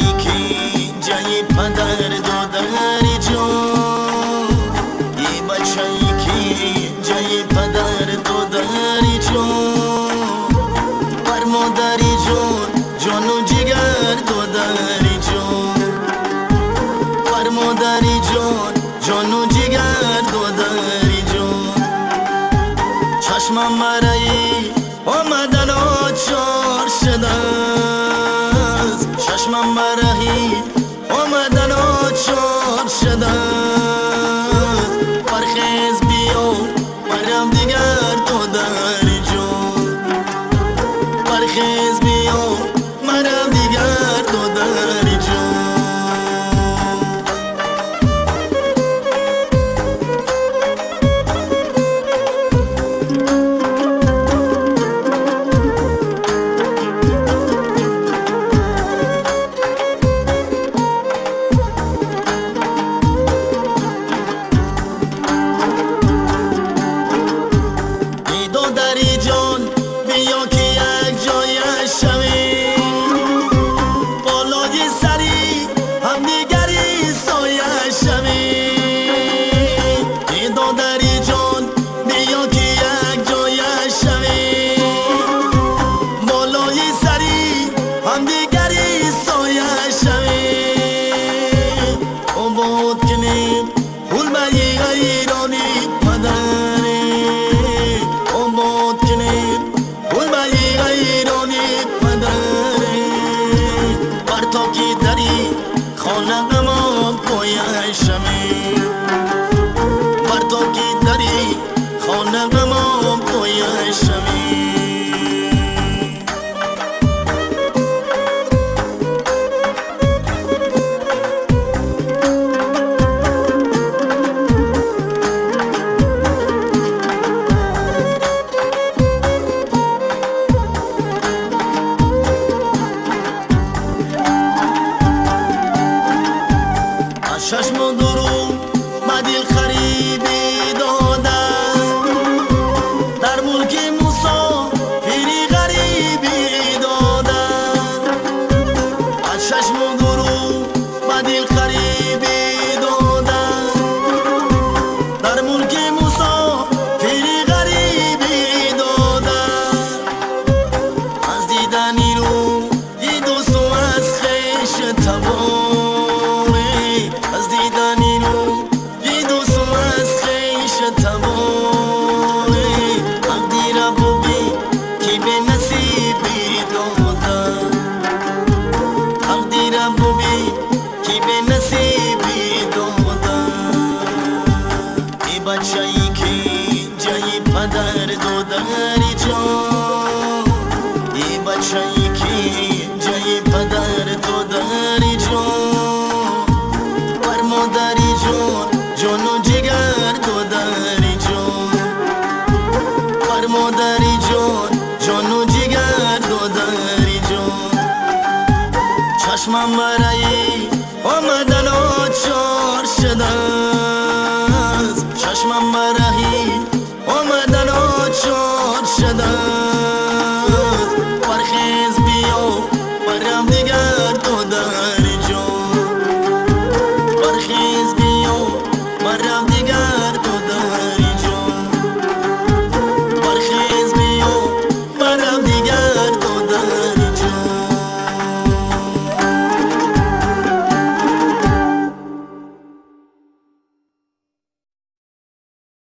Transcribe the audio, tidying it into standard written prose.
бачаи ки ҷои падар додари ҷон, эй бачаи ки ҷои падар додари ҷон, бар модари ҷон ҷону ҷигар додари ҷон, бар модари ҷон ҷону ҷигар додари ҷон. Чашмам барои омадан очор шудааст, чашмам барои омадан очор шудааст. Бархез биё барам дигар додари ҷон, бархез биё марам дигар додари ҷон. Додари ҷон биё ки як ҷоя шавем, болои сари ҳамдигари соя шавем. Эй додари ҷон биё ки як ҷоя шавем, болои сари ҳамдигари соя шавем. Обод кунем ҳулмаи ғайрони падаре, обод кунем ҳулмаи ғайрони падаре. Бар то ки дари хонаамон поя шавем, бар то ки дари хонаамон поя шавем. Чашму дуру ба дил хариби додам, дар мулки Мусо фири ғариби додам. Аз чашму дуру ба дил хариби додам, дар мулки Мусо фири ғариби додам. Аз дидани рӯи дӯсту аз хеш табор, аз дидани рӯи дӯсту аз хеш табор. Тақдира бубӣ ки бенасибӣ додам, тақдира бубӣ ки бенасибӣ додам. Эй бачаи ки ҷои падар додари ҷон, эй бачаи ки ҷои падар додари ҷон, бар модари ҷон ҷону ҷигар додари ҷон, бар модари ҷон ҷону ҷигар додари ҷон. Чашмам барои омадан очор шудааст, чашмам барои